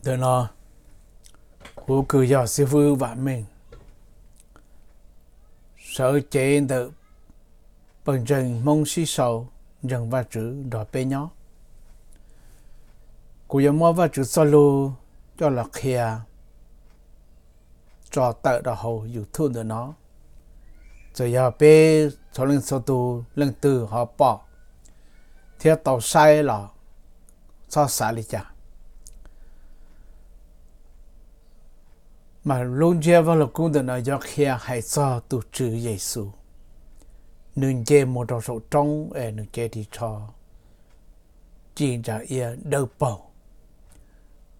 Ntawm no, kuv kws yog xib fwb Vam Meej, sawv cev ntawm pawg ntseeg Hmoob sib sau ntseeg Vajtswv nrog peb nyob. Kuv yuav muab Vajtswv txoj lug coj los qhia tso tawm rau hauv YouTube ntawm no. Txawm yog peb txhua leej txhua tus leej twg ho pom thiab tau saib los txhob xav li cas. Mas lub ntsiab vaj lug kub ntawm no yuav qhia hais txog tus Tswv Yexus, nws nce mus rau saum roob es nws cev ris tsho ci ntsa iab dawb paug.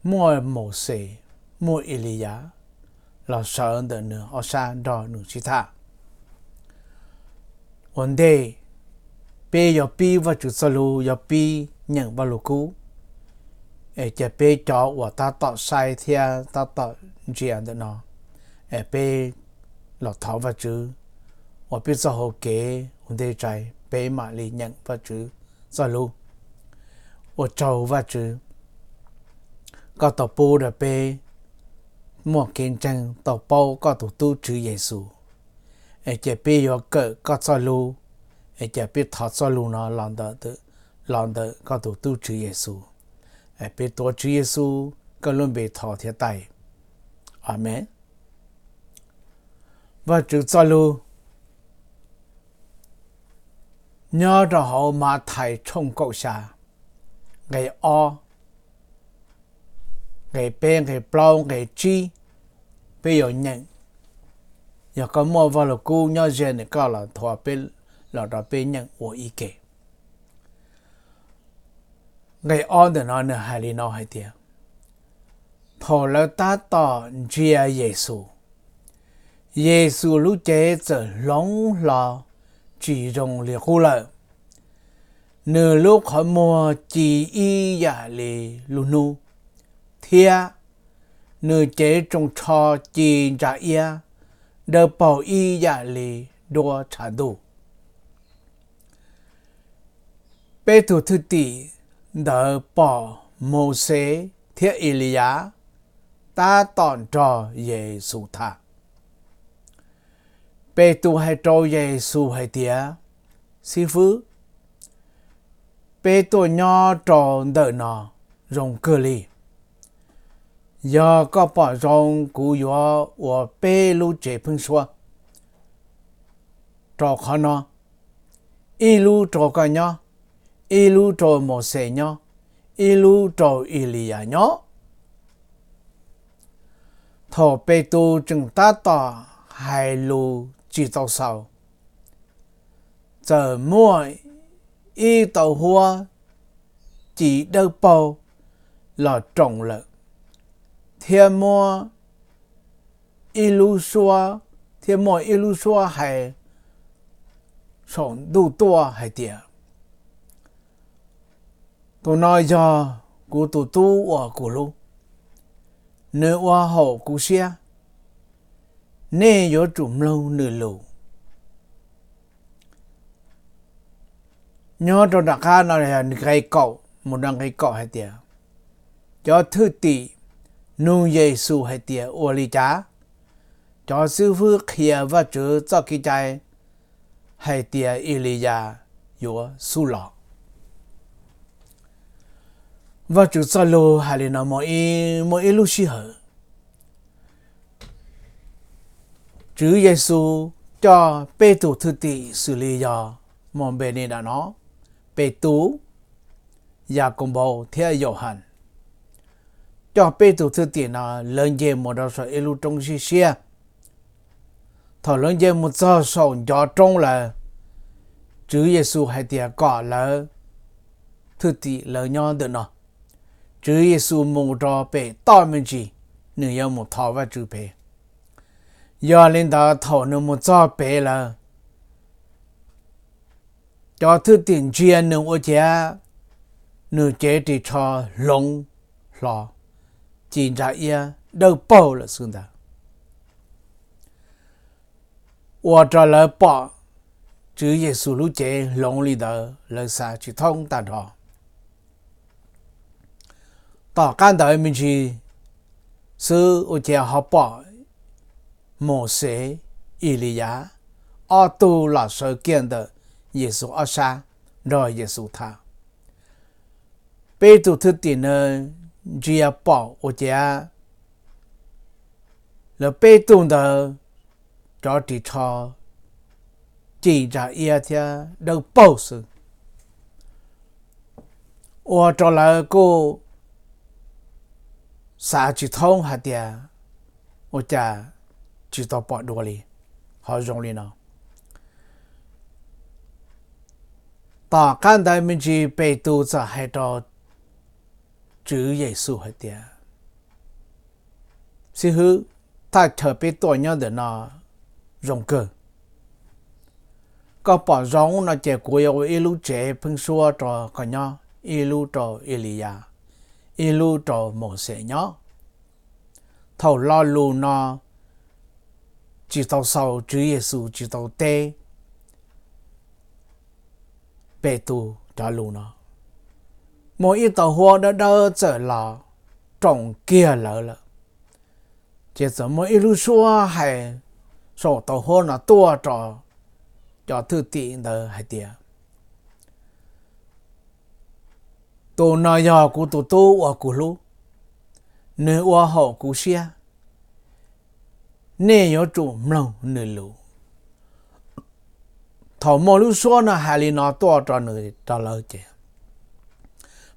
Muaj Mauxes, muaj Eliyas los sawv ntawm nws ob sab nrog nws sib tham. Ua ntej peb yuav pib Vajtswv txoj lug, yuav pib nyeem vaj lug kub, es cia peb cov uas tab tom saib thiab tab tom ntsia ntawm no, es peb los thov Vajtswv ua peb txoj hau kev ua ntej tso peb mam li nyeem Vajtswv txoj lug. Ua tsaug Vajtswv, koj tau pub rau peb muaj kev ntseeg tau paub koj tus tub Tswv Yexus, es cia peb yuav kawm koj txoj lug, es cia peb thov txoj lug no los ntawm koj tus tub Tswv Yexus. Peb tuav Tswv Yexus koj lub npe thov thiab tau. Amees. Vajtswv txoj lug nyob rau hauv Mathais tshooj kaum xya, nqe ob, nqe peb, nqe plaub, nqe tsib, peb yuav nyeem. Yog koj muaj vaj lug kub nyob ze nws koj los thuav peb los rau peb nyeem ua ib ke. Nqe ob ntawm no nws hais li no hais tias, thaum lawv tab tom ntsia Yexus, Yexus lub cev txawm hloov hlo tsis zoo li qub lawm. Nws lub qhov muag ci ib yam li lub hnub, thiab nws cev rooj tsho ci ntsa iab dawb paug ib yam li duab tshav ntuj. Peb tug thwj tim ntawd pom Mauxes thiab Eliyas tab tom nrog Yexus tham. Petus hais rau Yexus hais tias, Xib fwb, peb tuaj nyob rau ntawm no zoo kawg li. Yog koj pom zoo kuv yuav ua peb lub tsev pheeb suab rau qhov no, ib lub rau koj nyob, ib lub rau Mauxes nyob, ib lub rau Eliyas nyob. Thaum Petus tseem tab tom hais lus tsis tau xaus, txawm muaj ib tauv huab ci dawb paug los roos lawm, thiab muaj ib lub suab, thiab muaj ib lub suab hais saum ntuj tuaj hais tias, Tus no yog kuv tus tub uas kuv hlub, nws ua haum kuv siab, nej yuav tsum mloog nws lus. Nyob rau nram qab no nqe kaum mus rau nqe kaum hais tias, cov thwj tim nug Yexus hais tias, Ua li cas cov xib fwb qhia Vajtswv txoj kev cai hais tias Eliyas yuav xub los? Vajtswv txoj lus hais li no, muaj ib lub sij hawm, Tswv Yexus coj peb tug thwj tim xws li yog muaj npe li ntawm no: Petus, Yakaunpaus thiab Yauhas. Coj peb tug thwj tim no lawv nce mus rau saum ib lub roob siab siab. Thaum lawv nce mus txog saum ncov roob lawm, Tswv Yexus hais tias kom lawv, thwj tim lawv nyob ntawm no. Tswv Yexus mus rau pem toj me ntsis, nws yuav mus thov Vajtswv pem. Yog li ntawd thaum nws mus txog pem lawm, cov thwj tim ntsia nws ua ciav nws cev ris tsho hloov hlo ci ntsa iab dawb paug lawm xwb ntag. Ua rau lawv pom Tswv Yexus lub cev hloov li ntawd lawv xav tsis thoob tag nrho. Tom qab ntawd me ntsis, xwb ua cas ho pom Mauxes, Eliyas ob tug los sawv kiag ntawm Yexus ob sab nrog Yexus tham. Peb tug thwj tim na ntsia pom ua cas lawv peb tug ntawd cov ris tsho ci ntsa iab thiab dawb paug xwb, ua rau lawv kuj xav tsis thoob hais tias ua cas tsis tau pom dua li, ho zoo li no. Tom qab ntawd me ntsis Petus txawm hais rau Tswv Yexus hais tias, Xib hwb, thaj chaw peb tuaj nyob ntawm no zoo kawg. Koj pom zoo no ces kuv yuav ua ib lub tsev pheeb suab rau koj nyob, ib lub rau Eliyas, ib lub rau Mauxes nyob. Thaum lo lus no tsis tau xaus, Tswv Yexus tsis tau teb Petus cov lus no, muaj ib tauv huab dawb dawb txawm los roos kiag lawv lawm. Ces txawm muaj ib lub suab hais saum tauv huab no tuaj rau cov thwj tim ntawd hais tias, Tus no yog kuv tus tub uas kuv hlub, nws ua haum kuv siab, nej yuav tsum mloog nws lus. Thaum muaj lub suab no hais li no tuaj rau nws rau lawv ces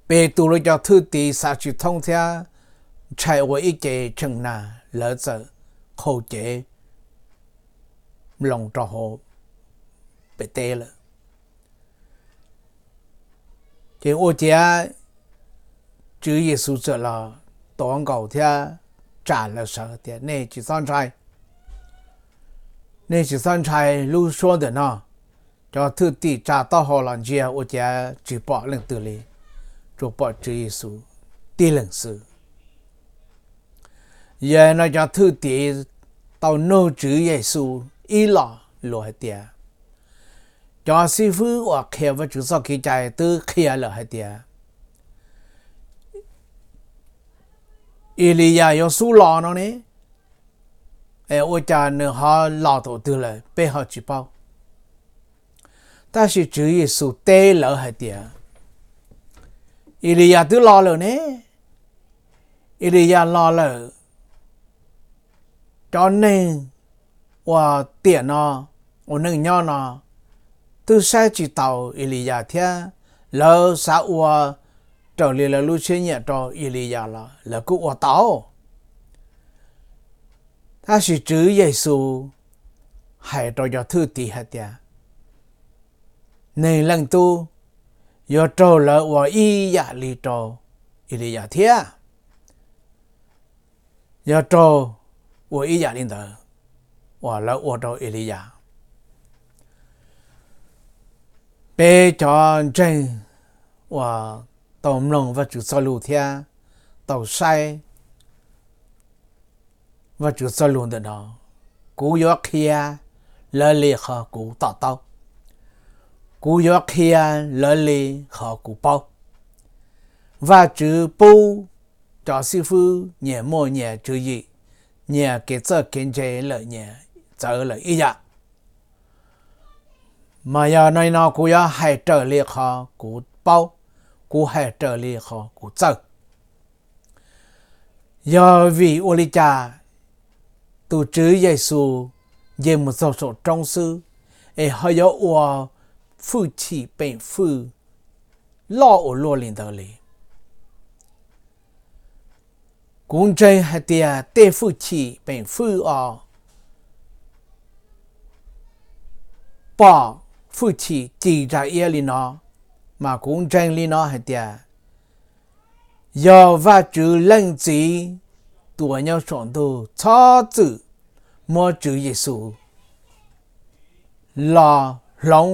Petus lawv cov thwj tim xav tsis thoob thiab ntshai ua ib ce tshee na, lawv txawm qhau cev loo rau hauv pem teb lawm. Ces ua ciav Tswv Yexus txawm los tuav nkaus thiab tsa lawv sawv tias, Nej tsis txhob ntshai, nej tsis txhob ntshai lub suab ntawm no. Cov thwj tim tsa taub hau los ntsia ua ciav tsis pom leej twg li, tsuas pom Tswv Yexus tib leeg xwb. Yog no cov thwj tim tau nug Tswv Yexus ib los lus hais tias, Cov xib fwb uas qhia Vajtswv txoj kev cai twb qhia lawm hais tias Eliyas yuav xub los no ne, es ua cas nws ho los thaum twg lawm peb ho tsis paub? Tab sis Tswv Yexus teb lawv hais tias, Eliyas twb los lawm ne. Eliyas los lawm, cov neeg uas tiam no, ua neej nyob no, twb saib tsis taus Eliyas thiab lawv xav ua raws li lawv lub siab nyiam rau Eliyas los lawv kuj ua tau. Tab sis Tswv Yexus hais rau cov thwj tim hais tias, Neeg Leej Tub yuav raug lawv ua ib yam li rau Eliyas thiab. Yuav raug ua ib yam li ntawd uas lawv ua rau Eliyas. Peb cov ntseeg uas tau mloog Vajtswv txoj lus thiab tau saib Vajtswv txoj lus ntawm no, kuv yuav qhia lawv li qhov kuv to taub, kuv yuav qhia lawv li qhov kuv paub. Vajtswv pub cov xib fwb nyias muaj nyias tswv yim, nyias kev txawj kev ntse lawm nyias txawv lawm ib yam. Mas yog no kuv yuav hais raws li qhov kuv paub, kuv hais raws li qhov kuv txawj. Yog vim ua li cas tus Tswv Yexus nce mus txog saum roob xwb es ho yuav ua fwj chim peem fwj loj ua luaj li ntawd li? Kuv ntseeg hais tias tej fwj chim peem fwj os, pom fwj chim ci ntsa iab li no, mas kuv ntseeg li no hais tias yog Vajtswv Leej Txiv tus uas nyob saum ntuj txhob txwm muab Tswv Yexus los hloov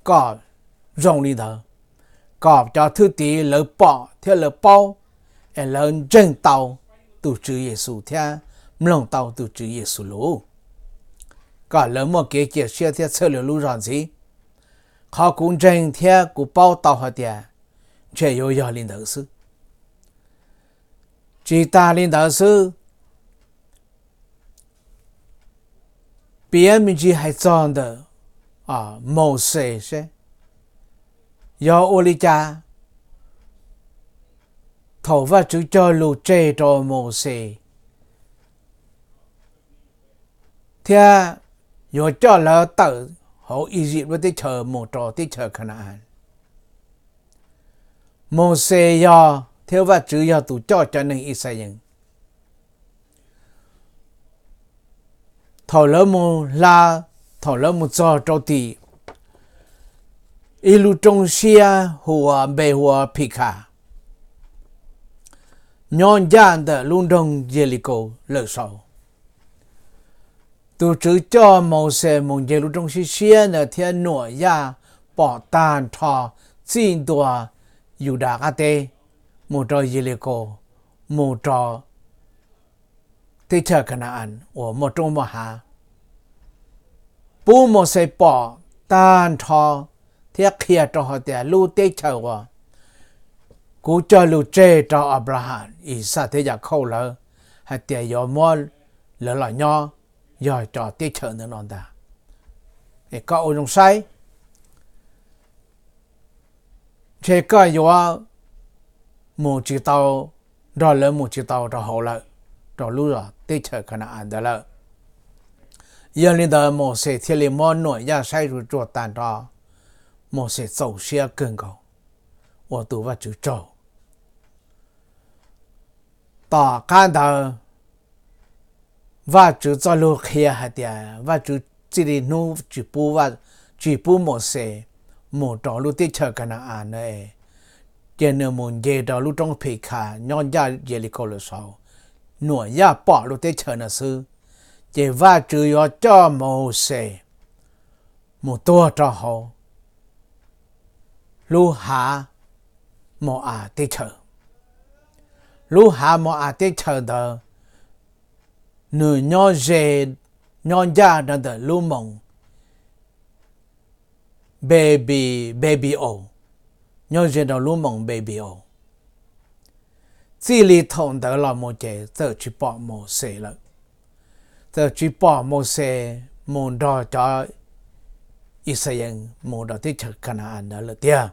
kom zoo li ntawd, kom cov thwj tim lawv pom thiab lawv paub, es lawv ntseeg tau tus Tswv Yexus thiab mloog tau tus Tswv Yexus lus, kom lawv muaj kev cia siab thiab txhawj lawv lub zog ntxiv. Qhov kuv ntseeg thiab kuv paub tau hais tias ntshe yuav yog li ntawd xwb. Tsis tas li ntawd xwb, piav me ntsis hais txog ntawm Mauxes seb yog ua li cas thaum Vajtswv cog lus tseg rau Mauxes thiab yuav coj lawv tawm hauv Iziv lub teb chaws mus rau teb chaws Kana-as. Mauxes yog thiab Vajtswv yog tus coj cov neeg Yixalayees. Thaum lawv mus hla, thaum lawv mus txog rau tim ib lub roob siab hu ua npe hu ua Phikhas, nyob ncaj ntawm lub nroog Yelikaus lawm saud. Tus Tswv coj Mauxes mus ncig lub roob siab siab ntawd thiab Nuam Yaj pom tag nrho txij ntua Yudas qab teb mus rau Yelikaus, mus rau teb chaws Kana-as uas muaj roob muaj hav. Pub Mauxes pom tag nrho thiab qhia rau hais tias lub teb chaws uas kuv cog lus tseg rau Anplaham, Ixaj thiab Yakhauj lawv hais tias yuav muab lawv los nyob yog cov teb chaws ntawm no ntag. Es koj ua zoo saib, ntshe koj yuav mus tsis tau, nrog lawv mus tsis tau rau hauv lawm, rau lub teb chaws Kana-as ntawd lawm. Yog li ntawd Mauxes thiaj li muab Nuam Yaj saib zuj zus tag nrho, Mauxes txaus siab kawg nkaus, ua tus Vajtswv tsaug. Tom qab ntawd Vajtswv txoj lus qhia hais tias Vajtswv txij li hnub tsis pub, tsis pub Mauxes mus rau lub teb chaws Kana-as na, ces nws mus nce rau lub roob Phikhas nyob ncaj Yelikaus lawm saud. Nuam Yaj pom lub teb chaws no xwb, ces Vajtswv yuav coj Mauxes mus tuag rau hauv lub hav Mau-as teb chaws. Lub hav Mau-as teb chaws ntawd nws nyob ze, nyob ncaj rau ntawm lub moos Npebi, Npebi-aus, nyob ze rau lub moos Npebi-aus. Txij li thaum ntawd los mus ces txawm tsis pom Mauxes lawm. Txawm tsis pom Mauxes mus nrog cov Yixalayees mus rau teb chaws Kana-as ntawd lawm tiag.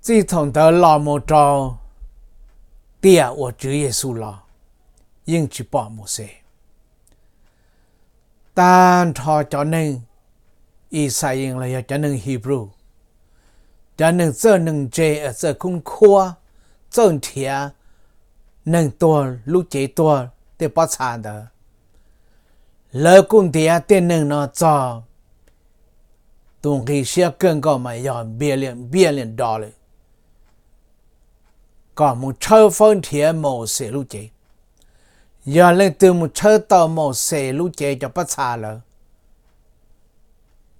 Txij thaum ntawd los mus rau tiam uas Tswv Yexus los, yeej tsis pom Mauxes. Tag nrho cov neeg Yixalayees los yog cov neeg Hebrew, cov neeg txawj neeg ntse, txawj khub khuab, txawj nrhiav neeg tuag, lub cev tuag, tej pob txha ntawd, lawv kuj ntiav tej neeg no txog tus nqi siab kawg nkaus mas yog npiaj liam, npiaj liam do lawm, kom mus tshawb fawb nrhiav Mauxes lub cev. Yog leej twg mus tshawb tau Mauxes lub cev cov pob txha lawm,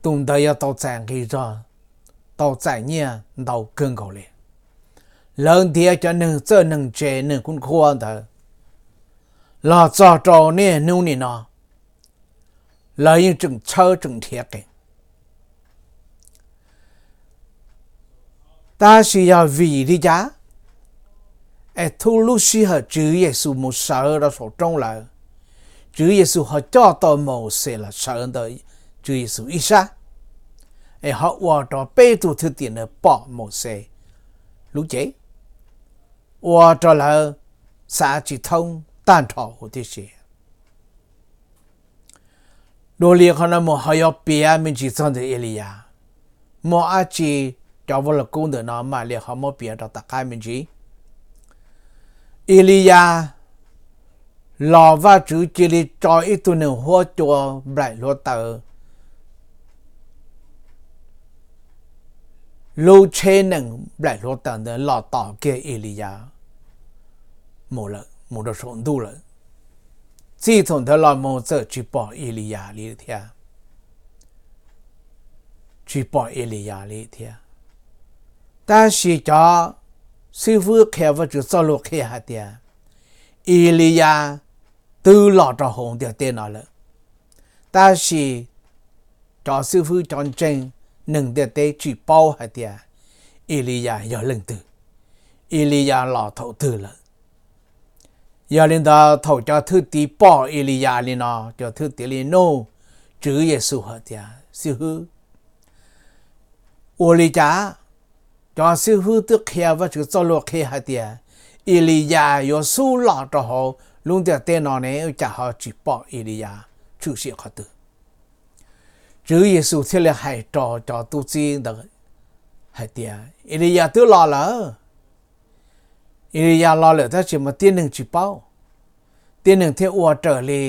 tus ntawd yuav tau txais nqi zog, tau txais nyiaj ntau kawg nkaus li. Lawv ntiav cov neeg txawj neeg ntse, neeg khub khuab ntawd los txog rau niaj hnub nim no, lawv yeej tseem tshawb tseem nrhiav qees. Tab sis yog vim li cas es thaum lub sij hawm Tswv Yexus mus sawv rau saum roob lawm, Tswv Yexus ho coj tau Mauxes los sawv ntawm Tswv Yexus ib sab, es ho ua rau peb tug thwj tim ntawd pom Mauxes lub cev, ua rau lawv xav tsis thoob tag nrho huv tib si. Dua li qhov no mus ho yuav piav me ntsis txog ntawm Eliyas. Muaj dab tsi cov vaj lug kub ntawm no mam li ho muab piav rau tom qab me ntsis. Eliyas los Vajtswv cia li tso ib tug neeg huab cua nplaim hluav taws, lub tsheb nees nplaim hluav taws ntawd los tos kiag Eliyas mus rau saum ntuj lawm. Txij thaum ntawd los mus txawm tsis pom Eliyas li thiab, tsis pom Eliyas li thiab. Tab sis cov xib fwb qhia Vajtswv txoj lus qhia hais tias Eliyas twb los rau hauv ntiaj teb no lawm, tab sis cov xib fwb cov ntseeg neeg ntiaj teb tsis paub hais tias Eliyas yog leej twg. Eliyas los thaum twg lawm. Yog li ntawd thaum cov thwj tim pom Eliyas li no, cov thwj tim li nug Tswv Yexus hais tias, Xib hwb, ua li cas cov xib hwb twb qhia, Vajtswv txoj lus qhia hais tias Eliyas yuav xub los rau hauv lub ntiaj teb no ne, ua cas ho tsis pom Eliyas tshwm sim qhov twg? Tswv Yexus thiaj li hais rau cov tub txib ntawd hais tias, Eliyas twb los lawm. Eliyas los lawm tab sis mas tib neeg tsis paub, tib neeg thiaj ua raws li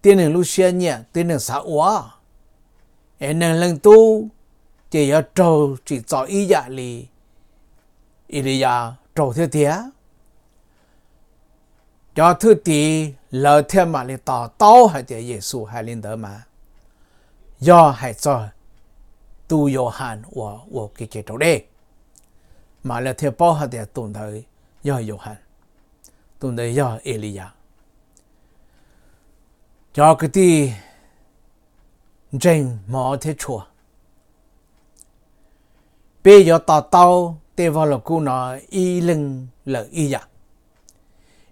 tib neeg lub siab nyiam tib neeg xav ua, es Neeg Leej Tub ces yuav raug tsim txom ib yam li Eliyas raug thiab tiag. Cov thwj tim lawv thiaj mam li to taub hais tias Yexus hais li ntawd mas yog hais txog tus Yauhas uas ua kev cai raus dej, mas lawv thiaj paub hais tias tus ntawd yog Yauhas, tus ntawd yog Eliyas. Cov kwv tij ntseeg hmov thiab tshua, peb yuav to taub tej vaj lug kub no ib leeg lawm ib yam,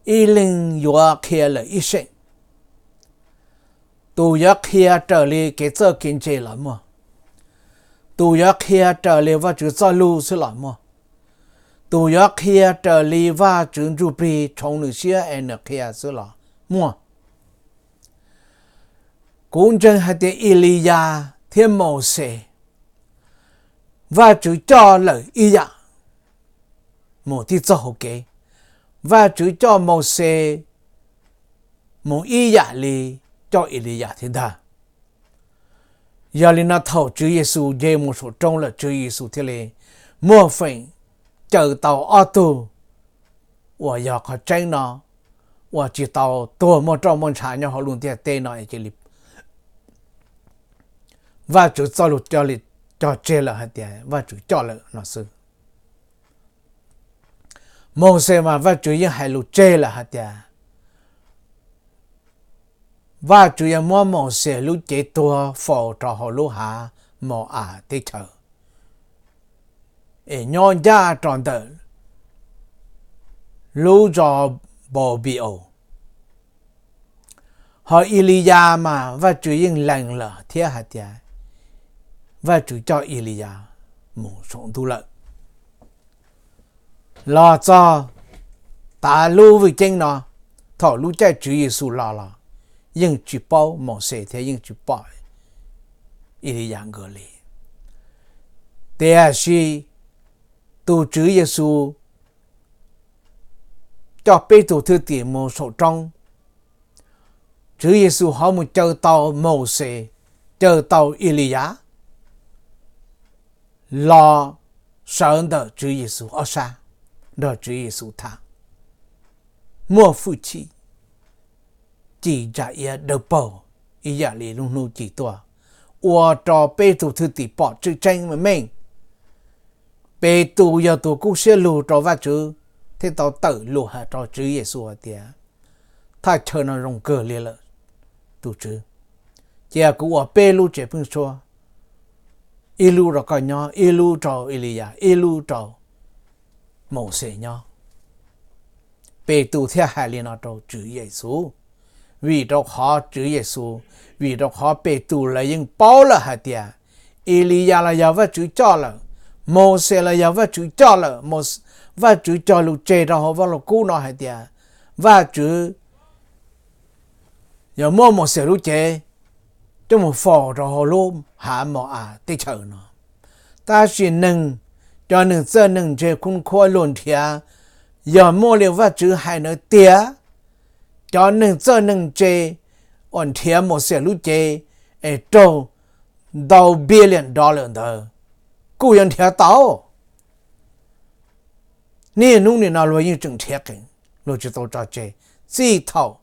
ib leeg yuav qhia lawm ib seem. Tus yuav qhia raws li kev txawj kev ntse los muaj, tus yuav qhia raws li Vajtswv txoj lus xwb los muaj, tus yuav qhia raws li Vajtswv ntsuj plig tshoov nws siab es nws qhia xwb los muaj. Kuv ntseeg hais tias Eliyas thiab Mauxes, Vajtswv coj lawm ib yam mus tib txoj hauv kev. Vajtswv coj Mauxes mus ib yam li coj Eliyas thiab ntag. Yog li no thaum Tswv Yexus nce mus saum roob lawm Tswv Yexus thiaj li muaj feem caw tau ob tug uas yog qhov tseeb no, uas tsis tau tuag muaj roj muaj ntsha nyob hauv lub ntiaj teb no es cia li Vajtswv txoj lus cog tseg lawm hais tias Vajtswv coj lawm no xwb. Mauxes mas Vajtswv yeej hais lus tseg lawm hais tias Vajtswv yuav muab Mauxes lub cev tuag faus rau hauv lub hav Mau-am teb chaws, es nyob ncaj rau ntawm lub zos Npau Npi-aus. Ho Eliyas mas Vajtswv yeej lees lawm thiab hais tias Vajtswv coj Eliyas mus saum ntuj lawm. Los txog tav lub vwj ceeb no, thaum lub caij Tswv Yexus los los yeej tsis paub Mauxes thiab yeej tsis pom Eliyas nkawd li. Tiam sis tus Tswv Yexus coj peb tug thwj tim mus saum roob, Tswv Yexus ho mus caw tau Mauxes, caw tau Eliyas los sawv ntawm Tswv Yexus ob sab nrog Tswv Yexus tham, muaj hwj chim ci ntsa iab dawb paug ib yam li lub hnub ci tuaj, ua rau peb tug thwj tim pom tseeb tseeb meej meej. Petus yog tus kub siab lug rau Vajtswv thiaj tau tawm lus hais rau Tswv Yexus hais tias, thaj chaw no zoo kawg li lawm, tus Tswv, cia kuv ua peb lub tsev pheeb suab, ib lub rau koj nyob, ib lub rau Eliyas, ib lub rau Mauxes nyob. Petus thiaj hais li no rau Tswv Yexus, vim rau qhov Tswv Yexus, vim rau qhov Petus lawv yeej paub lawm hais tias Eliyas los yog Vajtswv coj lawm, Mauxes los yog Vajtswv coj lawm, Vajtswv cog lus tseg rau hauv vaj lug kub no hais tias Vajtswv yog muab Mauxes lub cev coj mus faus rau hauv lub hav Mau-am teb chaws no. Tab sis neeg, cov neeg txawj neeg ntse khub khuab luag nrhiav, yog muaj li Vajtswv hais ntawd tiag, cov neeg txawj neeg ntse uas nrhiav Mauxes lub cev es raug ntau billion dollar ntawd kuj yuav nrhiav tau. Niaj hnub nim no luag yeej tseem nrhiav qees, luag tsis tau tso tseg. Txij thaum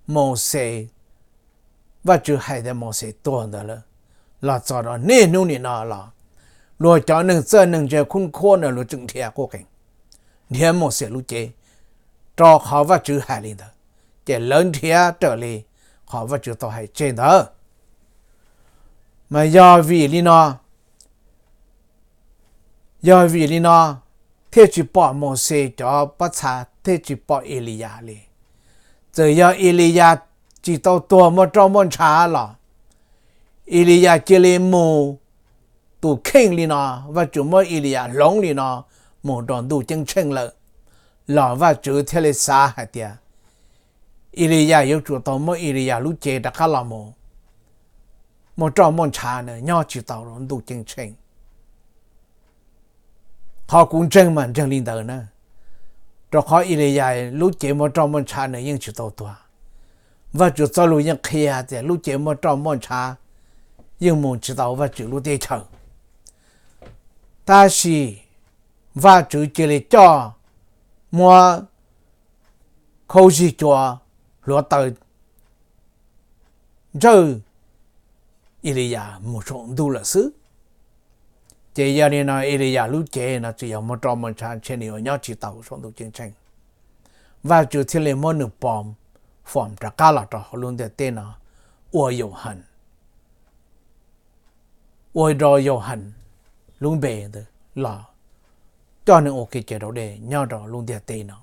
Mauxes, Vajtswv hais tias Mauxes tuag ntawd lawm, los txog rau niaj hnub nim no los, luag cov neeg txawj neeg ntse khub khuab ntawd luag tseem nrhiav quj qees, nrhiav Mauxes lub cev, rau qhov Vajtswv hais li ntawd, ces lawv nrhiav raws li qhov Vajtswv tau hais tseg ntawd. Mas yog vim li no, yog vim li no thiaj tsis pom Mauxes cov pob txha, thiaj tsis pom Eliyas li. Txawm yog Eliyas tsis tau tuag muaj roj muaj ntshav los Eliyas cia li mus, tus kheej li no, Vajtswv muab Eliyas hloov li no mus rau ntuj ceeb tsheej lawm, los Vajtswv thiaj li xav hais tias Eliyas yuav tsum tau muab Eliyas lub cev rov qab los mus, muaj roj muaj ntshav na nyob tsis tau ntuj ceeb tsheej. Qhov kuv ntseeg mas ntseeg li ntawd na, rau qhov Eliyas lub cev muaj roj muaj ntshav nws yeej tsis tau tuag. Vajtswv txoj lus yeej qhia tias lub cev muaj roj muaj ntshav yeej mus tsis tau Vajtswv lub teb chaws. Tab sis Vajtswv cia li coj muab khaub zig cua hluav taws ntsawj Eliyas mus saum ntuj lawm xwb. Ces yog li no Eliyas lub cev no tsis yog muaj roj muaj ntshav ntshe nws yuav nyob tsis tau saum ntuj ceeb tsheej. Vajtswv thiaj li muab nws pov fom rov qab los rau hauv lub ntiaj teb no, ua Yauhas, ua rau Yauhas lub npe ntawd los coj nws ua kev cai raus dej nyob rau lub ntiaj teb no.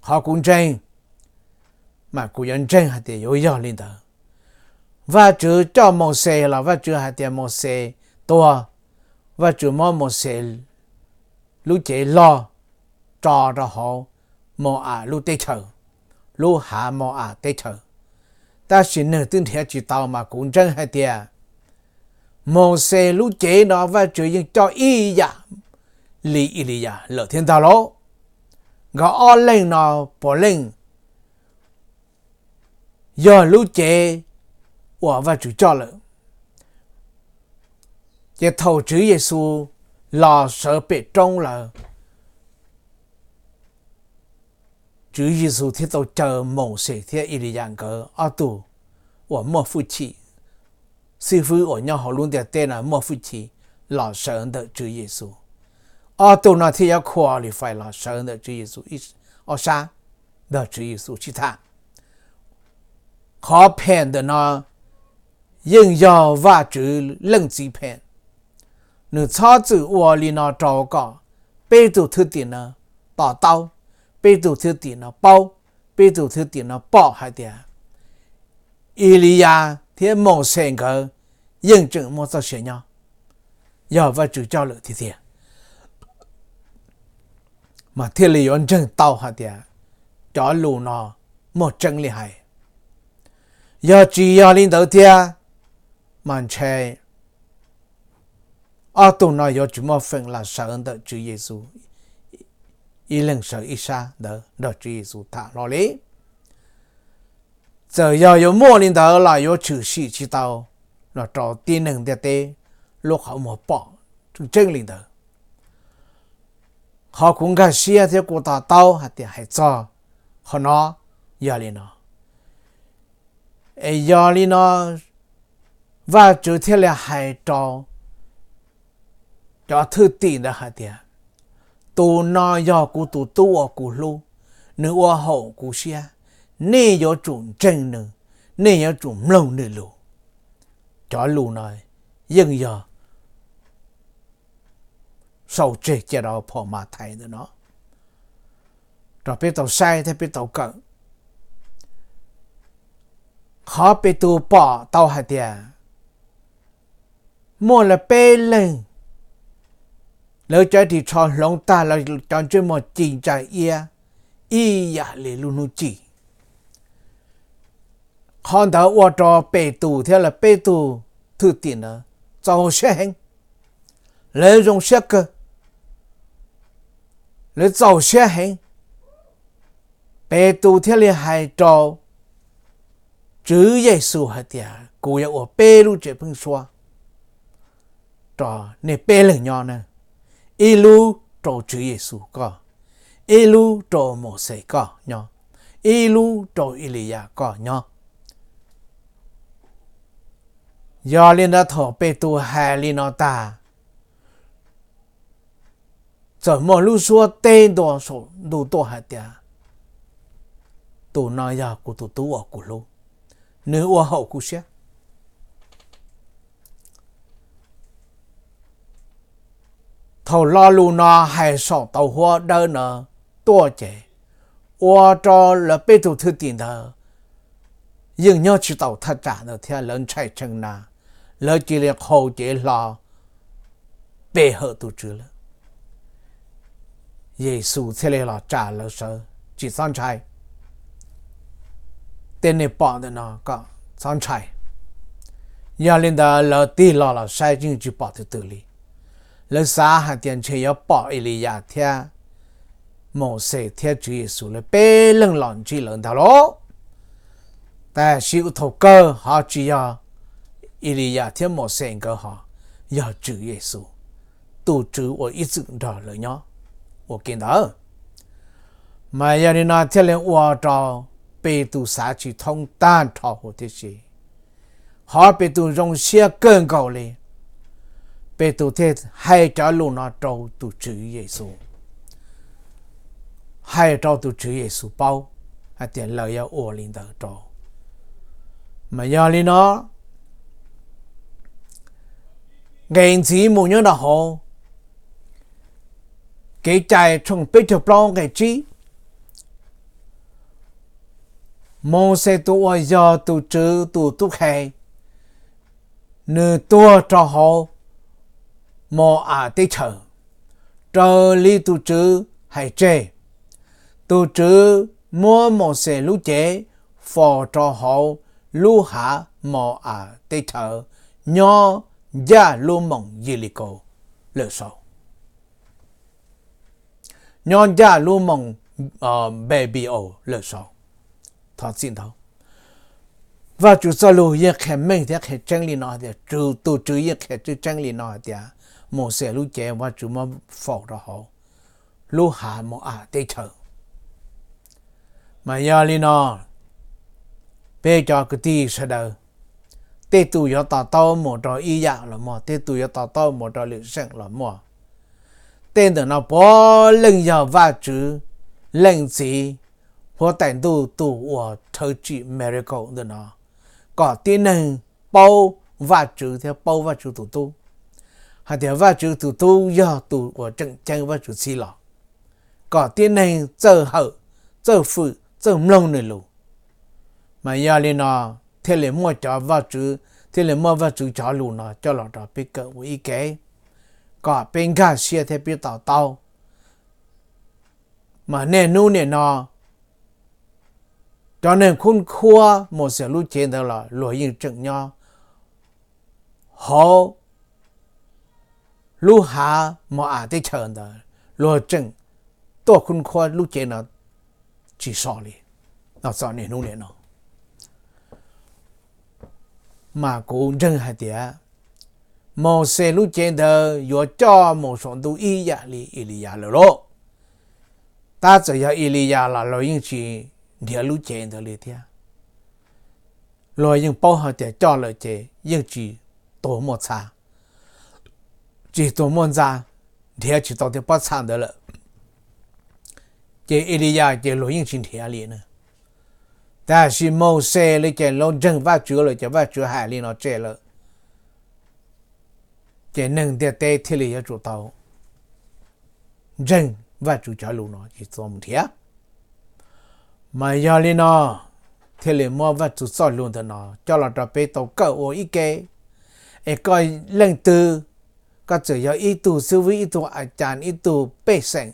Qhov kuv ntseeg mas kuv yuav ntseeg hais tias yuav yog li ntawd. Vajtswv coj Mauxes los Vajtswv hais tias Mauxes tuag, Vajtswv muab Mauxes lub cev log tso rau hauv Mau-am lub teb chaws, lub hav Mau-am teb chaws. Tab sis nws twb nrhiav tsis tau mas kuv ntseeg hais tias Mauxes lub cev no Vajtswv yeej coj ib yam li Eliyas lawm thiab ntag lauj. Nkawd ob leeg no puav leej yog lub cev uas Vajtswv coj lawm. Ces thaum Tswv Yexus los sawv pem roob lawm, Tswv Yexus thiaj tau caw Mauxes thiab Eliyas nkawd ob tug uas muaj hwj chim, xib fwb uas nyob hauv lub ntiaj teb no muaj hwj chim los sawv ntawm Tswv Yexus. Ob tug no thiaj yuav khuam li fais los sawv ntawm Tswv Yexus ob sab, nrog Tswv Yexus sib tham. Qhov phem ntawm no yeej yog Vajtswv leej txiv phem. Nws txhob txwm ua li no rau kom peb tug thwj tim no to taub, peb tug thwj tim no paub, peb tug thwj tim no pom hais tias Eliyas thiab Mauxes nkawd yeej tseem muaj txoj sia nyob, yog Vajtswv coj lawm tiag tiag, mas thiaj li yuav ntseeg tau hais tias cov lus no muaj tseeb li hais. Yog tsis yog li ntawd thiab, mas ntshe ob tug no yuav tsis muaj feem los sawv ntawm Tswv Yexus, ib leeg sawv ib sab ntawd nrog Tswv Yexus tham hlo li. Txawm yog yuav muaj li ntawd los yuav tshwm sim tsis tau los rau tib neeg ntiaj teb lub qhov muag pom tseeb tseeb li ntawd. Qhov kuv nkag siab thiab kuv to taub hais tias hais txog qhov no yog li no. Es yog li no Vajtswv thiaj li hais rau cov thwj tim ntawd hais tias, tus no yog kuv tus tub uas kuv hlub, nws ua haum kuv siab, nej yuav tsum ntseeg nws, nej yuav tsum mloog nws lus. Cov lus no yeej yog sau tseg cia rau phau Mathais ntawm no rau peb tau saib thiab peb tau kawm. Qhov Petus pom tau hais tias muaj lawv peb leeg, lawv cov ris tsho hloov tag, lawv cov ntsej muag ci ntsa iab ib yam li lub hnub ci. Qhov ntawd ua rau Petus thiab lawv peb tug thwj tim ntawd txaus siab heev, lawv zoo siab kawg, lawv txaus siab heev. Petus thiaj li hais rau Tswv Yexus hais tias, kuv yuav ua peb lub tsev pheeb suab rau nej peb leeg nyob na, ib lub rau Tswv Yexus koj, ib lub rau Mauxes koj nyob, ib lub rau Eliyas koj nyob. Yog li ntawd thaum Petus hais li no tag, txawm muaj lub suab teb ntua saum ntuj tuaj hais tias, tus no yog kuv tus tub uas kuv hlub, nws ua haum kuv siab. Thaum lo lus no hais saum tauv huab dawb no tuaj ces ua rau lawv peb tug thwj tim ntawd yeej nyob tsis tau thaj tsam ntawd thiab, lawv ntshai tshee na, lawv cia li qhau cev hlo pe hawm tus Tswv lawm. Yexus thiaj li los tsa lawv sawv, tsis txhob ntshai. Tej nej pom ntawm no kom txhob ntshai. Yog li ntawd lawv tig los los saib yeej tsis pom tus twg li. Lawv xav hais tias ntshe yuav pom Eliyas thiab Mauxes thiab Tswv Yexus lawv peb leeg los ntsib lawv ntag lauj. Tab sis thaum kawg ho tsis yog Eliyas thiab Mauxes nkawd ho, yog Tswv Yexus, tus Tswv uas ib txwm nrog lawv nyob ua ke ntawd. Mas yog li no thiaj li ua rau Petus xav tsis thoob tag nrho huv tib si. Qhov Petus zoo siab kawg nkaus li, Petus thiaj hais cov lus no rau tus Tswv Yexus, hais rau tus Tswv Yexus paub hais tias lawv yuav ua li ntawd rau. Mas yog li no, nqe ntxiv mus nyob rau hauv Kev cai tshooj peb caug plaub nqe tsib, Mauxes tus uas yog tus Tswv tus tub qhe, nws tuag rau hauv Mau-am teb chaws, raws li tus Tswv hais tseg. Tus Tswv muab Mauxes lub cev faus rau hauv lub hav Mau-am teb chaws, nyob ncaj lub moos Yelikaus lawm saud, nyob ncaj lub moos Npebiaus lawm saud. Thov txim ntau. Vajtswv txoj lus yeej qhia meej thiab qhia tseeb li no hais tias, tus Tswv yeej qhia tseeb tseeb li no hais tias Mauxes lub cev Vajtswv muab faus rau hauv lub hav Mau-am teb chaws. Mas yog li no, peb cov kwv tij sawv daws, tej tus yuav to taub mus rau ib yam los muaj, tej tus yuav to taub mus rau lwm seem los muaj. Tej ntawm no puav leej yog Vajtswv Leej Txiv Huab Tais Ntuj tus uas thawj tsim miracle ntawm no, kom tib neeg paub Vajtswv thiab paub Vajtswv tus tub, hais tias Vajtswv tus tub yog tus uas tseem ceeb Vajtswv txib los, kom tib neeg txawj hawm, txawj fwm, txawj mloog nws lus. Mas yog li no thiaj li muaj cov Vajtswv, thiaj li muaj Vajtswv cov lus no coj los rau peb kawm ua ib ke, kom peb nkag siab thiab peb to taub. Mas niaj hnub nim no, cov neeg khub khuab Mauxes lub cev ntawd los luag yeej tseem nyob hauv lub hav Mau-am teb chaws ntawd, luag tseem tuaj khub khuab lub cev no tsis so li, txog niaj hnub nim no. Mas kuv ntseeg hais tias Mauxes lub cev ntawd yuav coj mus saum ntuj ib yam li Eliyas lawm lauj. Tab txawm yog Eliyas los luag yeej tsis nrhiav lub cev ntawd li thiab. Luag yeej paub hais tias coj lawm ces yeej tsis tuag muaj txha, tsis tuag muaj ntxa, nrhiav tsis tau tej pob txha ntawd lawm. Ces Eliyas ces luag yeej tsis nrhiav li na. Tab sis Mauxes li ces luag ntseeg Vajtswv lawm ces Vajtswv hais li no tseg lawm, ces neeg ntiaj teb thiaj li yuav tsum tau ntseeg Vajtswv cov lus no ces txuas mus nrhiav. Mas yog li no thiaj li muab Vajtswv txoj lus ntawm no coj los rau peb tau kawm ua ib ke. Es koj leej twg, koj txawm yog ib tug xib fwb, ib tug a cas, ib tug pej xeem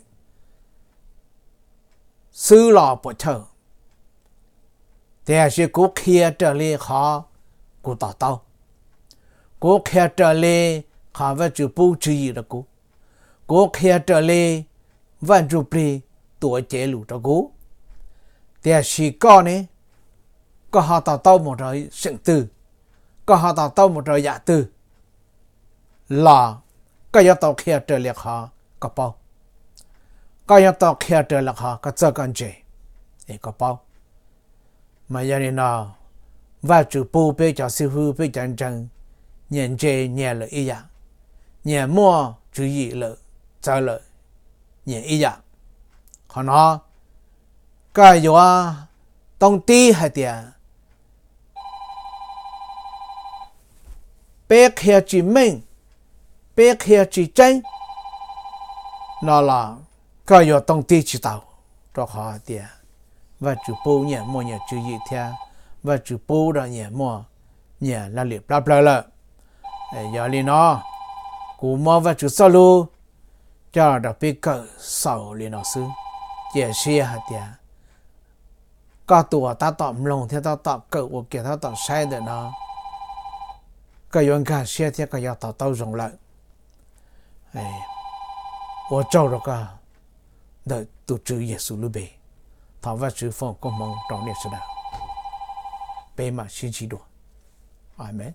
xwb los puas chawj. Tiam sis kuv qhia raws li qhov kuv to taub, kuv qhia raws li qhov Vajtswv pub tswv yim rau kuv, kuv qhia raws li Vaj Ntsujplig tuav cev lus rau kuv. Tiam sis koj ne, koj ho to taub mus rau seem twg, koj ho to taub mus rau yam twg los koj yuav tau qhia raws li qhov koj paub. Koj yuav tau qhia raws li qhov koj txawj koj ntse es koj paub. Mas yog li no, Vajtswv pub peb cov xib fwb, peb cov ntseeg, nyias ntse nyias lawm ib yam, nyias muaj tswv yim lawm, txawv lawm nyias ib yam. Qhov no koj yuav toob tib hais tias peb qhia tsis meej, peb qhia tsis tseeb, no los koj yuav tooj tig tsis tau, rau qhov hais tias Vajtswv pub nyias muaj nyias tswv yim thiab Vajtswv pub rau nyias muaj nyias laj lim plab plawg lawm. Yog li no, kuv muab Vajtswv txoj lus coj rau peb kawm xaus li no xwb. Cia siab hais tias koj tus uas tab tom mloog thiab tab tom kawm ua ke tab tom saib ntawm no, koj yuav nkag siab thiab koj yuav to taub zoo lawm. Ua tsaug rau koj ntawm tus Tswv Yexus lub npe. Thov Vajtswv foom koob hmoov rau nej sawv daws. Peb mam sib ntsib dua. Amees.